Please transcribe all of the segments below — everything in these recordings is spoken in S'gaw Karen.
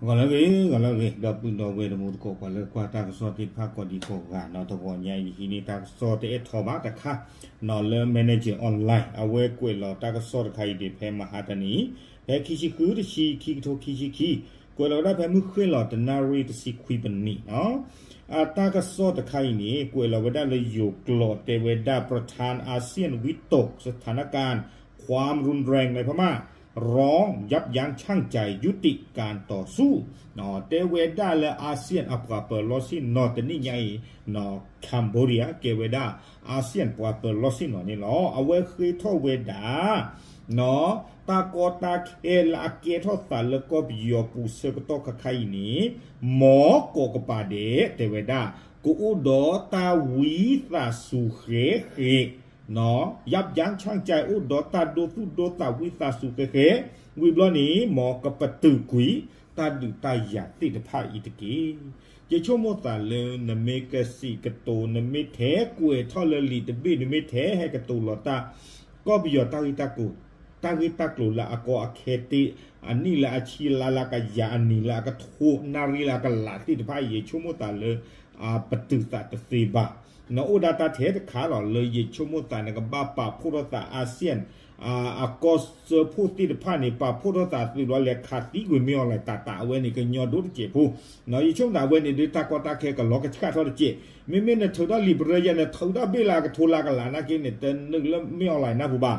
ဂီၤလၢအဂ့ၤ ဂီၤလၢအဂ့ၤ ဒီပုၢ်ဒီဝဲၢ်တံၤသကိး ပှၤလၢကွၢ်တၢ်ကစီၣ်သ့ၣ်တဖၣ်ကိးဒံကိးဂၤနီၤ, တဂီၤညါအံၤ ယဟံးန့ၢ်တၢ်ကစီၣ်တအဲၣ်ထီၣ်ဘၣ်တခါနီၤ လၢ Manager Online အဝဲကွဲးလီၤတၢ်ကစီၣ်တခါအံၤန့ၣ် ဖဲမဟါတနံၤ ဖဲခံဆံဃု တဆံ ခံကထိခံဆံခံ ကွဲးလီၤဝဲဒၣ်ဖဲမုၢ်ဃ့ၢ်လီၤတနၣ်ရံၣ်တဆံခွံပနံးနီၤ. အတၢ်ကစီၣ်တခါအံၤန့ၣ် ကွဲးလီၤဝဲဒၣ်လၢယိၤကျိာ်တဲဝဲဒၣ် ประธานอาเซียนวิตกสถานการณ์ความรุนแรงในพม่า ร้องยับยั้งชั่งใจยุติการต่อสู้ တဲဝဲဒၣ်လၢ อาเซียน အပှၤပၢၤလီၢ်ဆ့ၣ်နီၤ တနံၣ်ညါအံၤ Cambodia ကဲဝဲဒၣ် อาเซียน ပှၤပၢၤလီၢ်ဆ့ၣ်နီၤန့ၣ်လီၤ. အဝဲဃ့ထီၣ်ဝဲဒၣ် တၢ်ကီတၢ်ခဲလၢအကဲထီၣ်သးလၢကီၢ်ပယီၤပူၤဆၢကတီၢ်ခါခါအံၤန့ၣ် မ်ကိးကပၤဒဲး တဲဝဲဒၣ် ကအိၣ်ဒီးတၢ်ဝံသးစူၤဃဲဃဲ ยับยั้งชั่งใจ အိၣ်ဒီးတၢ်ဒိသူၣ်ဒိသးဝံသးစူၤဃဲဃဲ ဝံၤဘျီန့ၣ် မ်ကပတုာ်ကွံာ် တၢ်ဒုးတၢ်ယၤသ့ၣ်တဖၣ်အံၤတက့ၢ်. ယဆိကမိၣ်သးလၢနမ့ၢ်ကစံးကတိၤ နမ့ၢ်ထဲကွဲးထီၣ်လၢလံာ်တဘ့ၣ် နမ့ၢ်ထဲဟဲကတိၤလီၤတၢ် ကီၢ်ပယီၤတၢ်ဂ့ၢ်တၢ်ကျိၤ တၢ်ဂ့ၢ်တၢ်ကျိၤလၢအကီအခဲသ့ၣ် အနံၣ်လၢအဆံ လါလၢအကယၤ အနံၤလၢအကထိ နၣ်ရံၣ်လၢအကလးသ့ၣ်တဖၣ်အံၤ ယဆိကမိၣ်သးလၢ ပတုာ်သးတသ့ဘၣ်. နအိၣ်ဒၣ်တၢ်ထဲတခါလီၤ လၢယဆိကမိၣ်သးနကဘၣ်ပာ်ဖှိၣ်ထီၣ်သး อาเซียน အကီၢ်စၢဖှိၣ်သ့ၣ်တဖၣ်န့ၣ် ပာ်ဖှိၣ်ထီၣ်သးသုးဘျီလဲၤခးသံကွံာ်မ့ၢ်အီၤလၢ တၢ်တၢ်အဝဲန့ၣ် ကညီဒိၣ်တစဲးဖိ ယဆိကမိၣ်သးအဝဲန့ၣ်ဒုး တၢ်ကီတၢ်ခဲကလီၤကဆှၣ်ထီၣ်တစဲး မ့မ့ၢ်နထုးထီၣ်လံာ်ပရၢယဲ နထုးထီၣ်ဘ့ၣ်လၢအကထိလၢကလးနာ်က့န့ၣ် တနုာ်လၢမ့ၢ်အီၤလၢနၢ်ဟူဘၣ်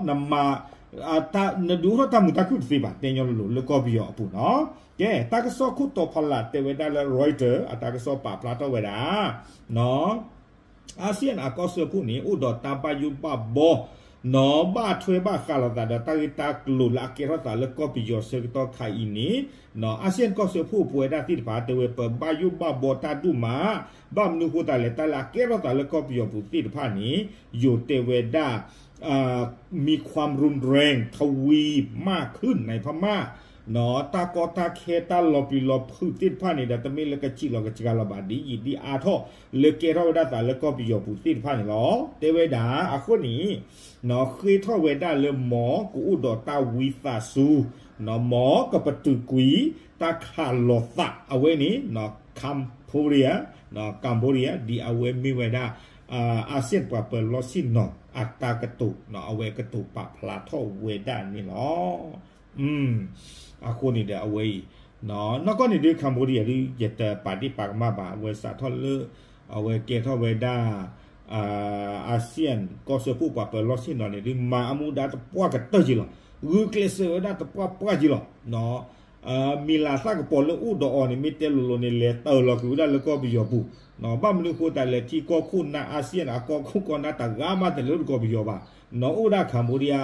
နမၤ နဒုးအိၣ်ထီၣ်တၢ်မုာ်တၢ်ခုၣ်တသ့ဘၣ် တဲညီလိၤလိၤလၢကီၢ်ပယီၤအပူၤနီၤ. ကဲ တၢ်ကစီၣ်ခိၣ်တီဖီလာ်တဲဝဲဒၣ်လၢ Reuters အတၢ်ကစီၣ်ပာ်ဖျါထီၣ်ဝဲဒၣ် อาเซียน အကီၢ်စၢဖှိၣ်န့ၣ် အိၣ်ဒီးတၢ်ဘၣ်ယိၣ်ဘၣ်ဘီ နီၤ ဘၣ်ထွဲဘၣ်ဃးလိာ်သးဒီးတၢ်ဂ့ၢ်တၢ်ကျိၤလၢအကဲထီၣ်သးလၢကီၢ်ပယီၤဆၢကတီၢ်ခါအံၤန့ၣ် อาเซียน ကီၢ်စၢဖှိၣ်ပဝဲဒၣ်သ့ၣ်တဖၣ် တဲဝဲပဘၣ်ယိၣ်ဘၣ်ဘီတၢ်ဒိၣ်မး ဘၣ်မနုၤဃိသတးလဲၣ် တၢ်လၢအကဲထီၣ်သးလၢကီၢ်ပယီၤပူၤသ့ၣ်တဖၣ်န့ၣ် ယိၤတဲဝဲဒၣ် มีความรุนแรงทวีมากขึ้นในพม่า တၢ်ကီတၢ်ခဲတၢ်လီၤပျံၤလီၤဖုးသ့ၣ်တဖၣ်န့ၣ်ဒီး တမ့ၢ်လၢကစံၣ်လီၤကစှၤလီၤဘၣ် ဒ်ယံာ်ဒ်အါထီၣ် လၢကဲထီၣ်ဝဲဒၣ်သးလၢကီၢ်ပယီၤပူၤသ့ၣ်တဖၣ်န့ၣ်လီၤ. တဲဝဲဒၣ်အဃိန့ၣ် ဃ့ထီၣ်ဝဲဒၣ်လၢမ်ကအိၣ်ဒီးတၢ်ဝံသးစူၤ မ်ကပတုာ်ကွံာ် တၢ်ခးလီၤသးအဝဲန့ၣ် Cambodia Cambodia ဒ်အဝဲမ့ၢ်ဝဲဒၣ် อาเซียน ပှၤပၢၤလီၢ်ဆ့ၣ်နီၤ အတၢ်ကတိၤ အဝဲကတိၤပာ်ဖျါထီၣ်ဝဲဒၣ်န့ၣ်လီၤ. အဃိန့ၣ်ဒီးအဝဲအံၤ နီၢ်ကီၢ်န့ၣ်ဒုး Cambodia ဒုး ယတပာ်ဒ့ၣ်ပာ်ကမၣ်ဘၣ် အဝဲစးထီၣ်လၢ အဝဲကဲထီၣ်ဝဲဒၣ် อาเซียน ကီၢ်စၢဖှိၣ်ပှၤပၢၤလီၢ်ဆ့ၣ်နီၤန့ၣ်ဒုး မၤအမူဒါတပှၢ်ကတၢၢ်က့ၤလီၤ. ဂုာ်ကျဲးစၢးဝဲဒၣ်တပှၢ်ပှၢ်က့ၤလီၤ. မံၤလၤသၣ်ကပီၤလၢအိၣ်ဒီးအီၤန့ၣ် မ့ၢ်တဲလိၤလိၤန့ၣ် လဲၤတၢၤလီၤကွံာ်ဝဲဒၣ်လၢကီၢ်ပယီၤပူၤ ဘၣ်မနုၤဃိသတးလဲၣ် ထံကီၢ်ခိၣ်နၢ် อาเซียน အကီၢ်ခိၣ်ကီၢ်နၢ်တဂၤမးတလၢတကီၢ်ပယီၤဘၣ် အိၣ်ဒၣ် Cambodia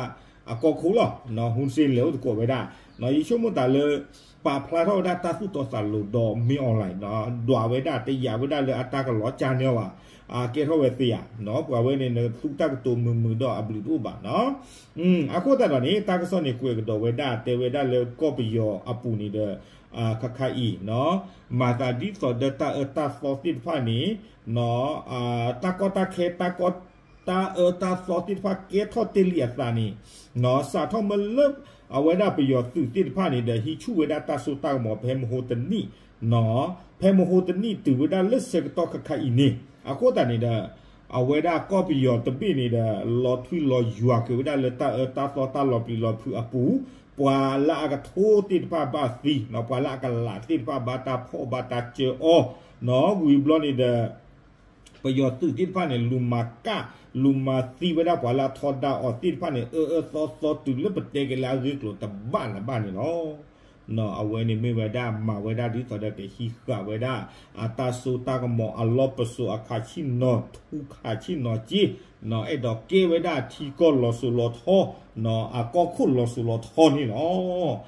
အကီၢ်ခိၣ်လီၤ. Hun Sen လဲၤအိၣ်သကိးဝဲဒၣ် ယဆိကမိၣ်သးလၢ ပာ်ဖျါထီၣ်ဝဲဒၣ်တၢ်သူၣ်တီသးလိၤဒီးမ့ၢ်အီၤလၢ ဒွးဝဲဒၣ်တယာ်ဝဲဒၣ်လၢအတၢ်ကလီၤကၢ်န့ၢ်အီၤဘၣ် ကဲထီၣ်ဝဲသ့ဧါ ပှၤဝဲန့ၣ် နသူတၢ်ကတိၤမုာ်မုာ်ဒီးအဘျုးတအိၣ်ဘၣ်နီၤ. အဃိသတးဒီးန့ၣ် တၢ်ကစီၣ်န့ၣ်ကွဲးကဒီးဝဲဒၣ် တဲဝဲဒၣ်လၢကီၢ်ပယီၤအပူၤန့ၣ်ဒီး ခါခါအံၤ မၤသးဒ်သိးဒီးတၢ်အၢတၢ်သီသ့ၣ်တဖၣ်န့ၣ် တၢ်ကီတၢ်ခဲ တၢ်အၢတၢ်သီသ့ၣ်တဖၣ်ကဲထီၣ်တ့ၢ်လံအသးန့ၣ် စးထီၣ်မ့ၢ်လၢ အဝဲဒၣ်ပယီၤသုးသ့ၣ်တဖၣ်န့ၣ်ဒီး ဟံးဆူၣ်ဝဲဒၣ်တၢ်စိတၢ်ကမီၤဖဲမဟိတနံၣ် ဖဲမဟိတနံၣ်တုၤဝဲဒၣ်လၢဆၢကတီၢ်ခါခါအံၤန့ၣ် အဃိသတးန့ၣ်ဒီး အဝဲဒၣ်ကီၢ်ပယီၤတဘ့ၣ်န့ၣ်ဒီး လီၤထွံလီၤယွၤက့ၤဝဲဒၣ်လၢတၢ်အၢတၢ်သီတၢ်လီၤပျံၤလီၤဖုးအပူၤ ပှၤလၢအကထိသ့ၣ်တဖၣ်ဘၣ်သံ ပှၤလၢအကလးသ့ၣ်တဖၣ်ဘၣ်တၢ်ဖီၣ်ဘၣ်တၢ်စၢအီၤ ဝံၤဘျီန့ၣ်ဒီး ပယီၤသုးသ့ၣ်တဖၣ်န့ၣ် လူၤမၤကၣ် လူၤမၤသံဝဲဒၣ်ပှၤလၢအထီဒါအီၤသ့ၣ်တဖၣ်န့ၣ် အၢအၢသီသီတုၤလၢပတဲက့ၤလၢအဂ့ၢ်ကျိၤတဘၣ်လၢၤဘၣ်န့ၣ်လီၤ. အဝဲန့ၣ်မ့ၢ်ဝဲဒၣ်မၤဝဲဒၣ်ဒ်သိးဒီးကဟံးဃာ်ဝဲဒၣ် အတၢ်စိတၢ်ကမီၤအလီၢ်ပစိာ်အခးဆံၣ်နီၤထူခးဆံၣ်နီၤက့ အဲၣ်ဒိးကဲဝဲဒၣ်ထံကီၢ်လီၤစိၤလီၤထီ အကီၢ်ခိၣ်လီၤစိၤလီၤထီန့ၣ်လီၤ.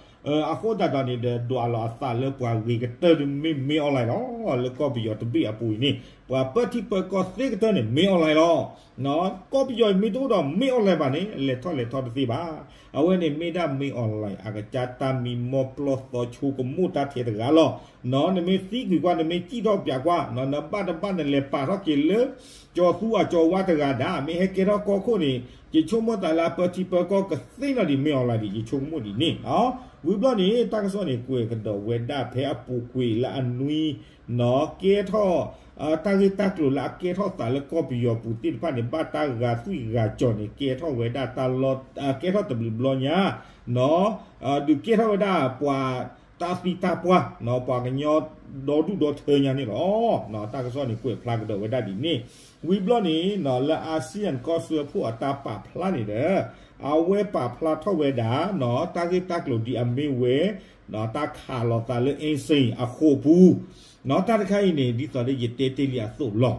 အဃိသတးဒီးန့ၣ်ဒီး ဒွးလီၤအသးလၢပှၤဂ့ၤကတၢၢ်ဒုးမ့ၢ်မ့ၢ်အီၣ်လဲၣ်လီၤ. လၢကီၢ်ပယီၤတဘ့ၣ်အပူၤအံၤန့ၣ် ပှၤပၢထံပၢကီၢ်သ့ကတၢၢ်န့ၣ် မ့ၢ်အီၣ်လဲၣ်လီၤ. ကီၢ်ပယီၤအံၤမ့ၢ်တအိၣ်ဒီးမ့ၢ်အီၣ်လဲၣ်ဘၣ်န့ၣ် လဲၤထီၣ်လဲၤထီတသ့ဘၣ်. အဝဲန့ၣ်မ့ၢ်ဒၣ်မ့ၢ်အီၣ်လဲၣ် အကစၢ်တၢ်မံမီၢ်ပျီၢ်သီဆိကမိၣ်တၢ်ထဲတဂၤလီၤ. နမ့ၢ်သံကွံာ်ကွၢ် နမ့ၢ်စံၣ်ထီၣ်ပၠးကွၢ် နဘၣ်တဘၣ်နလဲၤပာ်ထီၣ်က့ၤလၢ ကၠီၤသူအကၠီၤဝါတဂၤဒၣ် မ့ၢ်ဟဲကဲထီၣ်ကီၢ်ခိၣ်န့ၣ် ယဆိကမိၣ်သးလၢအပၢထံပၢကီၢ်ကသ့နီၣ်ဒံး မ့ၢ်အီၤလီၤဒံး ယဆိကမိၣ်ဒ်န့ၣ်လီၤ. ဝံၤဘျီန့ၣ် တၢ်ကစီၣ်န့ၣ် ကွဲးကဒီးဝဲဒၣ်ဖဲအပူၤကွံာ်လၢအနွံ နီၣ် ကဲထီၣ် တၢ်ဂ့ၢ်တၢ်ကျိၤလၢအကဲထီၣ်သးလၢကီၢ်ပယီၤပူၤသ့ၣ်တဖၣ်န့ၣ် ဘၣ်တၢ်ဂၤသွံၣ်ဂၤကၠီၤန့ၣ် ကဲထီၣ်ဝဲဒၣ်တၢ်လီၢ် ကဲထီၣ်တဘျုးဘျီညါ နီၣ် ဒုးကဲထီၣ်ဝဲဒၣ်ပှၤတၢ်သံတၢ်ပှၢ် နီၣ် ပှၤကညီဒီဒူၣ်ဒီထၢညါန့ၣ်လီၤ. နီၣ် တၢ်ကစီၣ်န့ၣ် ကွဲးဖျါကဒီးဝဲဒၣ်ဒ်န့ၣ် ဝံၤဘျီန့ၣ် နီၣ် လၢ ASEAN ကီၢ်စၢဖှိၣ်အတၢ်ပာ်ဖျါန့ၣ်ဒီး အဝဲပာ်ဖျါထီၣ်ဝဲဒၣ် နီၣ် တၢ်ဂ့ၢ်တၢ်ကျိၤဒ်အမ့ၢ်ဝဲ နီၣ် တၢ်ခးလီၤသးလၢ အ့စ့ၣ် အဃိာ်ပူၤ နီၣ် တၢ်တခါအံၤန့ၣ် ဒ်သိးဒီးယတဲတ့ၢ်လံအသိးလီၤ.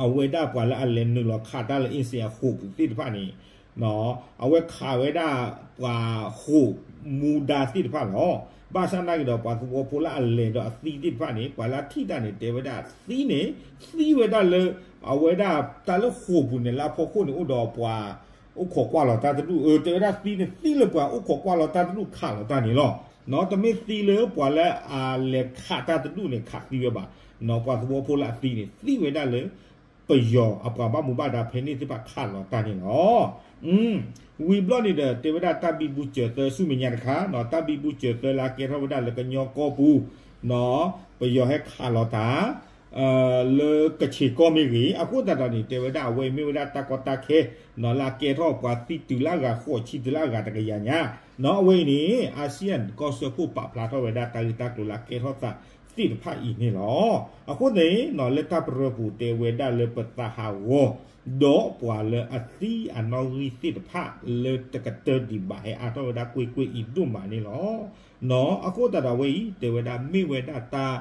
အဝဲဒၣ်ပှၤလၢအလဲၤနုာ်လီၤခးတၢ်လၢ အ့စ့ၣ် အဃိာ်ပူၤသ့ၣ်တဖၣ်န့ၣ် နီၣ် အဝဲခးဝဲဒၣ်ပှၤဃိာ်မူဒါသ့ၣ်တဖၣ်လီၤ. ဘၣ်ဆၣ်နာ်က့ၤဒီး ပှၤသဝီဖိလၢအလဲၤဒီးအသံသ့ၣ်တဖၣ်န့ၣ် ပှၤလၢအထံၣ်တၢ်န့ၣ် တဲဝဲဒၣ်သံန့ၣ် သံဝဲဒၣ်လၢ အဝဲဒၣ်တၢ်လၢဃိာ်ပူၤန့ၣ် လၢအဖီခိၣ်န့ၣ် အိၣ်ဒီးပှၤ အိၣ်ခိးကွၢ်လီၤတၢ်တဒူၣ် အၢ တဲဝဲဒၣ်သံန့ၣ် သံလၢပှၤအိၣ်ခိးကွၢ်လီၤတၢ်တဒူၣ်ခးလီၤတၢ်န့ၣ်လီၤ. နီၣ် တမ့ၢ်သံလၢပှၤလၢအလဲၤခးတၢ်တဒူၣ်န့ၣ် ခးသံဝဲဘၣ်. နီၣ် ပှၤသဝီဖိလၢအသံန့ၣ် သံဝဲဒၣ်လၢ ပယီၤအပှၤဘၣ်မူဘၣ်ဒါဖဲန့ၣ်သ့ၣ်တဖၣ်ခးလီၤတၢ်န့ၣ်လီၤ. ဝံၤဘျီန့ၣ်ဒီး တဲဝဲဒၣ်တၢ်ဘံဘူစၢၤသၢဆူမဲာ်ညါတခါ နီၣ် တၢ်ဘံဘူစၢၤသၢလၢအကဲထီၣ်ဝဲဒၣ်လၢကညီကီၢ်ပူၤ နီၣ် ပယီၤဟဲခးလီၤတၢ် လၢကခ့ၣ်ကီၢ်မ့ၢ်ဂ့ၤ အဃိသတးဒီးန့ၣ် တဲဝဲဒၣ် အဝဲအံၤမ့ၢ်ဝဲဒၣ်တၢ်ကီတၢ်ခဲ နီၣ် လၢအကဲထီၣ်ပှၤသံတုၤလၢအဂၤဃိးဆံတုၤလၢအဂၤတကယၤညါ နီၣ် အဝဲအံၤန့ၣ် ASEAN ကီၢ်စၢဖှိၣ်ပာ်ဖျါထီၣ်ဝဲဒၣ် တၢ်ဂ့ၢ်တၢ်ကျိၤလၢအကဲထီၣ်သးသ့ၣ်တဖၣ်အံၤန့ၣ်လီၤ. အဃိန့ၣ် နီၣ် လၢတၢ်ပရၢပူၤတဲဝဲဒၣ်လၢပသးဟးဂီၤ ဒီးပှၤလၢအသံအနီၣ်ဂံၢ်သ့ၣ်တဖၣ် လၢတကတၢၢ်ဒံးဘၣ်ဟဲအါထီၣ်ဝဲဒၣ်ကွ့ၢ်ကွ့ၢ်အံၤဒိၣ်မးန့ၣ်လီၤ. နီၣ် အဃိသတးဒီးအဝဲအံၤ တဲဝဲဒၣ်မ့ၢ်ဝဲဒၣ်တၢ်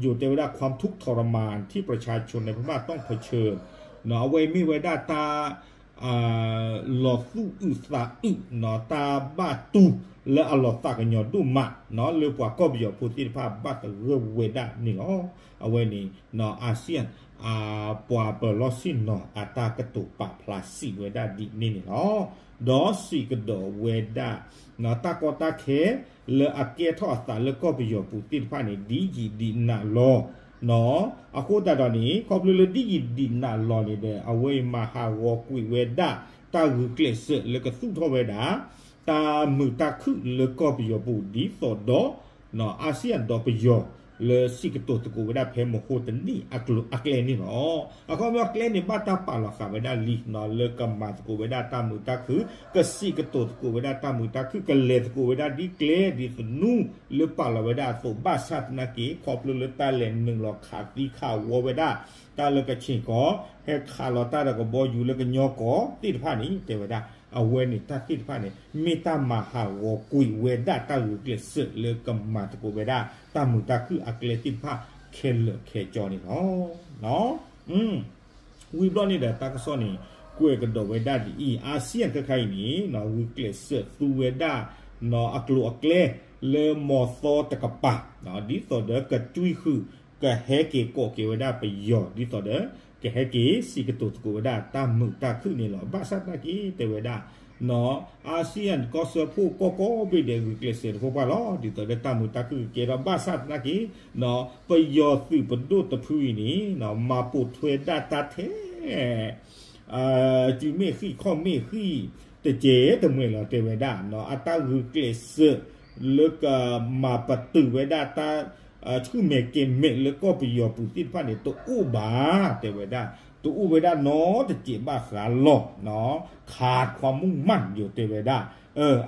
ယိၤတဲဝဲဒၣ် ความทุกข์ทรมานที่ประชาชนในพม่าต้องเผชิญ နီၣ် အဝဲအံၤမ့ၢ်ဝဲဒၣ်တၢ် လီၤသူၣ်အုးသးအုး နီၣ် တၢ်ဘၣ်တူၢ်လၢအလီၤသးကညီၤဒိၣ်မး နီၣ် လၢပှၤကီၢ်ပယီၤဖိသ့ၣ်တဖၣ်ဘၣ်သဂၢၢ်ဝဲဒၣ်န့ၣ်လီၤ. အဝဲန့ၣ် နီၣ် ASEAN ပှၤပၢၤလီၢ်ဆ့ၣ်နီၤအတၢ်ကတိၤပာ်ဖျါစံးဝဲဒၣ်ဒ်န့ၣ်န့ၣ်လီၤ. ဒီးစံးကဒီးဝဲဒၣ် နီၣ် တၢ်ကီတၢ်ခဲ လၢအကဲထီၣ်အသးလၢကီၢ်ပယီၤပူၤသ့ၣ်တဖၣ်န့ၣ် ဒ်ယံာ်ဒ်နးလီၤ. နီၣ် အဃိသတးဒီးန့ၣ် ခီဖျိလၢဒ်ယံာ်ဒ်နးလီၤန့ၣ်ဒီး အဝဲအံၤမၤဟးဂီၤကွံာ်ဝဲဒၣ် တၢ်ဂုာ်ကျဲးစၢးလၢကသူၣ်ထီၣ်ဝဲဒၣ် တၢ်မုာ်တၢ်ခုၣ်လၢကီၢ်ပယီၤပူၤ ဒ်သိးဒီး နီၣ် ASEAN ဒီးပယီၤ လၢစံးကတိၤသကိးဝဲဒၣ်ဖဲမဟိတနံၣ်အကျိၤအကျဲန့ၣ်လီၤ. အခီပညီကျဲန့ၣ် ဘၣ်တၢ်ပာ်လီၤဃာ်ဝဲဒၣ်လံ နီၣ် လၢကမၤသကိးဝဲဒၣ်တၢ်မုာ်တၢ်ခုၣ် ကစံးကတိၤသကိးဝဲဒၣ်တၢ်မုာ်တၢ်ခုၣ် ကလဲၤသကိးဝဲဒၣ်ဒ်ကျဲဒ်သနူ လၢပာ်လီၤဝဲဒၣ်အသိး ဘၣ်ဆၣ်သနာ်က့ ခီဖျိလၢတၢ်လဲၤနုာ်လီၤခးသံခးဝီဝဲဒၣ် တၢ်လၢကခ့ၣ်ကီၢ် ဟဲခးလီၤတၢ်ဒီးကဘီယူၤလၢကညီကီၢ်သ့ၣ်တဖၣ်န့ၣ် တဲဝဲဒၣ် အဝဲန့ၣ်တၢ်သ့ၣ်တဖၣ်န့ၣ် မ့ၢ်တၢ်မၤဟးဂီၤကွံာ်ဝဲဒၣ်တၢ်ဂုာ်ကျဲးစၢးလၢကမၤသကိးဝဲဒၣ် တၢ်မုာ်တၢ်ခုၣ်အကျဲသ့ၣ်တဖၣ်ခဲလၢာ်ခဲဆ့န့ၣ်လီၤ. ဝံၤဘျီန့ၣ်ဒီးတၢ်ကစီၣ်န့ၣ် ကွဲးကဒီးဝဲဒၣ်ဒ်အံၤ ASEAN ခဲခါအံၤန့ၣ် နီၣ် ဂုာ်ကျဲးစၢးသူဝဲဒၣ် နီၣ် အကျိၤအကျဲ လၢမီၤသီတကပၤ နီၣ် ဒ်သိးဒီးကတွံဃုာ် ကဟဲက့ၤကိးက့ၤဝဲဒၣ်ပယီၤ ဒ်သိးဒီး ကဟဲက့ၤစံးကတိၤသကိးဝဲဒၣ်တၢ်မုာ်တၢ်ခုၣ်န့ၣ်လီၤ. ဘၣ်ဆၣ်သနာ်က့ တဲဝဲဒၣ် နီၣ် ASEAN ကီၢ်စၢဖှိၣ်ကီၢ်ကိးဘ့ၣ်ဒဲး ဂုာ်ကျဲးစၢးတဖိပှၢ်လီၤ. ဒ်သိးဒီးတၢ်မုာ်တၢ်ခုၣ်ကကဲထီၣ် ဘၣ်ဆၣ်သနာ်က့ နီၣ် ပယီၤသုးပဒိၣ်တဖုအံၤန့ၣ် နီၣ် မၤပိာ်ထွဲဒၣ်တၢ်ထဲ စုမ့ၢ်ဃံၣ်ခီၣ်မ့ၢ်ဃံၣ် တကဲတမှဲၤလီၤ တဲဝဲဒၣ် နီၣ် အတၢ်ဂုာ်ကျဲးစၢး လၢကမၤပတုာ်ဝဲဒၣ်တၢ် ဆူၣ်မဲာ်ကဲၤမဲာ်လၢကီၢ်ပယီၤပူၤသ့ၣ်တဖၣ်န့ၣ် တအိၣ်ဘၣ် တဲဝဲဒၣ် တအိၣ်ဝဲဒၣ်နီတစဲးဘၣ်ဃးလီၤ နီၣ် ขาดความมุ่งมั่น ယိၤတဲဝဲဒၣ်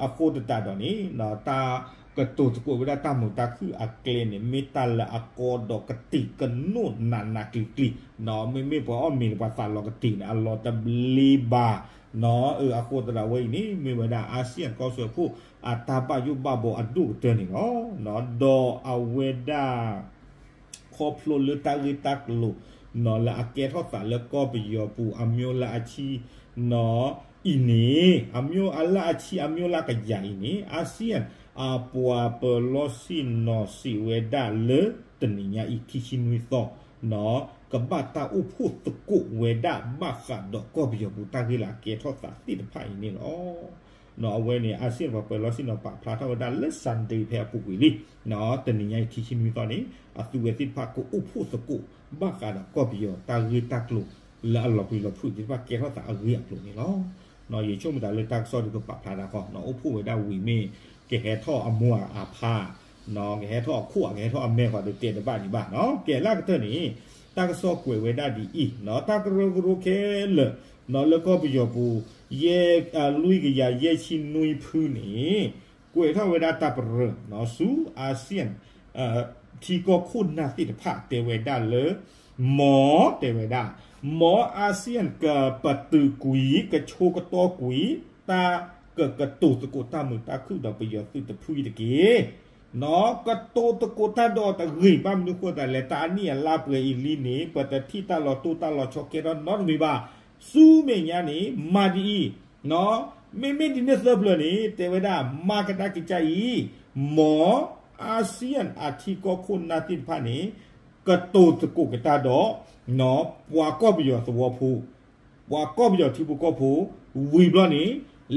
အဃိသတးဒီးန့ၣ် တၢ်ကတိၤသကိးဝဲဒၣ်တၢ်မုာ်တၢ်ခုၣ်အကျဲန့ၣ် မ့ၢ်တၢ်လၢအကီဒီးကတံာ်ကနိးနးနးကျံၤကျံၤ နီၣ် မ့မ့ၢ်ပှၤအီၣ်မ့ၤန့ၣ် ပှၤသးလီၤကတံာ်န့ၣ် အလီၤတဘျ့ဘၣ် နီၣ် အဃိသတးဒီးအဝဲအံၤန့ၣ် မ့ၢ်ဝဲဒၣ် ASEAN ကီၢ်စၢဖှိၣ် အတၢ်ဘၣ်ယိၣ်ဘၣ်ဘီအဒိၣ်ကတၢၢ်န့ၣ်လီၤ. နီၣ် ဒီးအဝဲဒၣ် ခီဖျိလၢတၢ်ဂ့ၢ်တၢ်ကျိၤ နီၣ် လၢအကဲထီၣ်သးလၢကီၢ်ပယီၤပူၤ အမျိုးလၢအဆံ နီၣ် အံၤန့ၣ် အမျိုးလၢအဆံ အမျိုးလၢကယၤအံၤန့ၣ် ASEAN အပှၤပၢၤလီၢ်ဆ့ၣ်နီၤစံးဝဲဒၣ်လၢတနံၤညါအံၤ ခံဆံနွံသီ နီၣ် ကဘၣ်တၢ်အိၣ်ဖှိၣ်သကိးဝဲဒၣ် ဘၣ်ဃးဒီးကီၢ်ပယီၤပူၤတၢ်ဂ့ၢ်လၢအကဲထီၣ်သးသ့ၣ်တဖၣ်အံၤန့ၣ်လီၤ. အဝဲန့ၣ် အၤစံၣ်ယၣ်ပှၤပၢၤလီၢ်ဆ့ၣ်နီၤ ပာ်ဖျါထီၣ်ဝဲဒၣ်လၢ Sunday ဖဲအပူၤကွံာ်လံ, တနံၤညါအံၤ ထံဆံနွံသီန့ၣ် အသုးဝဲသ့ၣ်တဖၣ်ကအိၣ်ဖှိၣ်သကိး ဘၣ်ဃးဒီးကီၢ်ပယီၤတၢ်ဂ့ၢ်တၢ်ကျိၤ လၢအလီၤပျံၤလီၤဖုးသ့ၣ်တဖၣ်ကဲထီၣ်သးအဂ့ၢ်အကျိၤန့ၣ်လီၤ. ယဆိကမိၣ်သးလၢတၢ်ကစီၣ်ဒုးကပာ်ဖျါဒၣ်ဃီ အိၣ်ဖှိၣ်ဝဲဒၣ်ဝံၤမ့ၢ် ကဟဲထီၣ်အမိၢ်အဖါ ကဟဲထီၣ်အခိၣ် ကဟဲထီၣ်အမဲာ်ဃီဒီးတဲတဘၣ်ဒံးဘၣ်နီၤ. ကဲလၢကတၢၢ်န့ၣ် တၢ်ကစီၣ်ကွဲးဝဲဒၣ်ဒ်အံၤ, တၢ်ကရၢကရိခဲလၢာ် လၢကီၢ်ပယီၤပူၤ လွံၢ်ကယၤယဲၢ်ဆံနွံဖုန့ၣ် ကွဲးထီၣ်ဝဲဒၣ်တၢ်ပရၢ ဆူ ASEAN ထံကီၢ်ခိၣ်နၢ်သ့ၣ်တဖၣ်တဲဝဲဒၣ်လၢ မ်တဲဝဲဒၣ် မ် ASEAN ကပတုာ်ကွံာ် ကဆိကတီၢ်ကွံာ် တၢ်ကကတိၤသကိးတၢ်မုာ်တၢ်ခုၣ်ဒီးပယီၤသုးတဖုအံၤတက့ၢ်. ကတိၤသကိးတၢ်ဒီးတဂ့ၤ ဘၣ်မနုၤဃိသတးလဲၣ် တၢ်အနံၣ်အလါပှဲၤအံၤလံန့ၣ် ပတထံၣ်တၢ်လီၤတိၢ်တၢ်လီၤဆီကဲထီၣ်နီတမံၤဘၣ်. ဆူမဲာ်ညါန့ၣ် မၤဒ်အံၤ မ့မ့ၢ်ဒ်န့ၣ်သၢဖျၢၣ်န့ၣ် တဲဝဲဒၣ် မၤကဒါက့ၤကါအံၤ မ် ASEAN အထံကီၢ်ခိၣ်နၢ်သ့ၣ်တဖၣ်န့ၣ် ကတိၤသကိးကတၢ်ဒီး ပှၤကီၢ်ပယီၤသဝီဖိ ပှၤကီၢ်ပယီၤထံဖိကီၢ်ဖိ ဝံၤဘျီန့ၣ်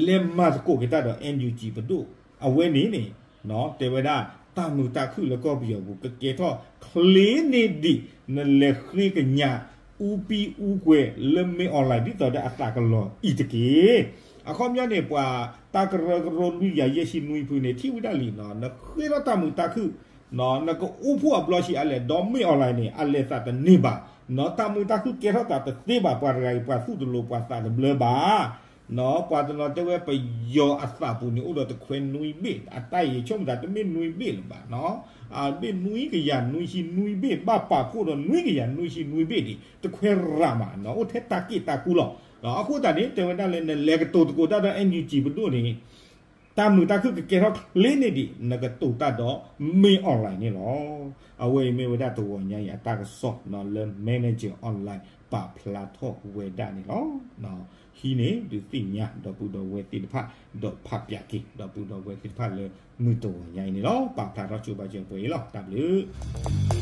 လဲၤမၤသကိးကတၢ်ဒီး NUG ပဒိၣ် အဝဲန့ၣ်န့ၣ် တဲဝဲဒၣ် တၢ်မုာ်တၢ်ခုၣ်လၢကီၢ်ပယီၤပူၤ ကကဲထီၣ်ချ့န့ၢ်ဒံး နလဲၤဃ့ကညး အူပံအူကွဲၤလၢမ့ၢ် online ဒ်သိးဒီးအသးကလီၤအံၤတက့ၢ်. အခီပညီန့ၣ် ပှၤတၢ်ကရၢကရိလွံၢ်ကယၤယဲၢ်ဆံနွံဖုန့ၣ် ထံၣ်ဝဲဒၣ်လံနီၤ နဃ့ထီၣ်တၢ်မုာ်တၢ်ခုၣ် နကအိၣ်ဖှိၣ်အဘျီဆံးအါလဲၣ် ဒီးမ့ၢ် online န့ၣ် အလဲၤသးတန့ၢ်ဘၣ်နီၤ တၢ်မုာ်တၢ်ခုၣ်ကဲထီၣ်သးတသ့ဘၣ် ပှၤတဂၤအံၤ ပှၤသူၣ်တလိၤ ပှၤသးတဘျၢဘၣ်နီၤ ပှၤတနီၤတဲဝဲပယီၤအသးပူၤန့ၣ် အိၣ်ဒီးတခွဲနွံဘ့ၣ် အတၢ်အံၤဆိကမိၣ်သးတမ့ၢ်နွံဘ့ၣ်လၢၤဘၣ်နီၤ အဘ့ၣ်နွံကယၤနွံဆံနွံဘ့ၣ် ဘၣ်ပာ်ဖှိၣ်ဒီးနွံကယၤနွံဆံနွံဘ့ၣ်ဒံး တခွဲရၤမးနီၤ အိၣ်ထဲတၢ်က့ၣ်တၢ်ကူလီၤ. အဃိသတးန့ၣ် တဲဝဲဒၣ်လၢနလဲၤကတိၤသကိးတၢ်ဒီး NUG ပဒိၣ်န့ၣ် တၢ်မုာ်တၢ်ခုၣ်ကကဲထီၣ်ချ့န့ၢ်ဒံး နကတိၤတၢ်ဒီးမ့ၢ် online န့ၣ်လီၤ. အဝဲအံၤမ့ၢ်ဝဲဒၣ်တဂီၤညါအံၤအတၢ်ကစီၣ်နီၤ လၢ Manager Online ပာ်ဖျါထီၣ်ဝဲဒၣ်န့ၣ်လီၤ. ဟံးန့ၢ်ဒုးသ့ၣ်ညါ ဒီပုၢ်ဒီဝဲၢ်သ့ၣ်တဖၣ် ဒီးဖးပၠးက့ၤ ဒီပုၢ်ဒီဝဲၢ်သ့ၣ်တဖၣ်လၢမုၢ်တဂီၤညါအံၤန့ၣ်လီၤ. ပာ်ဖျါထီၣ်ဆိပာ်စၢၤပှဲၤအံၤလီၤ. တၢ်ဘျုး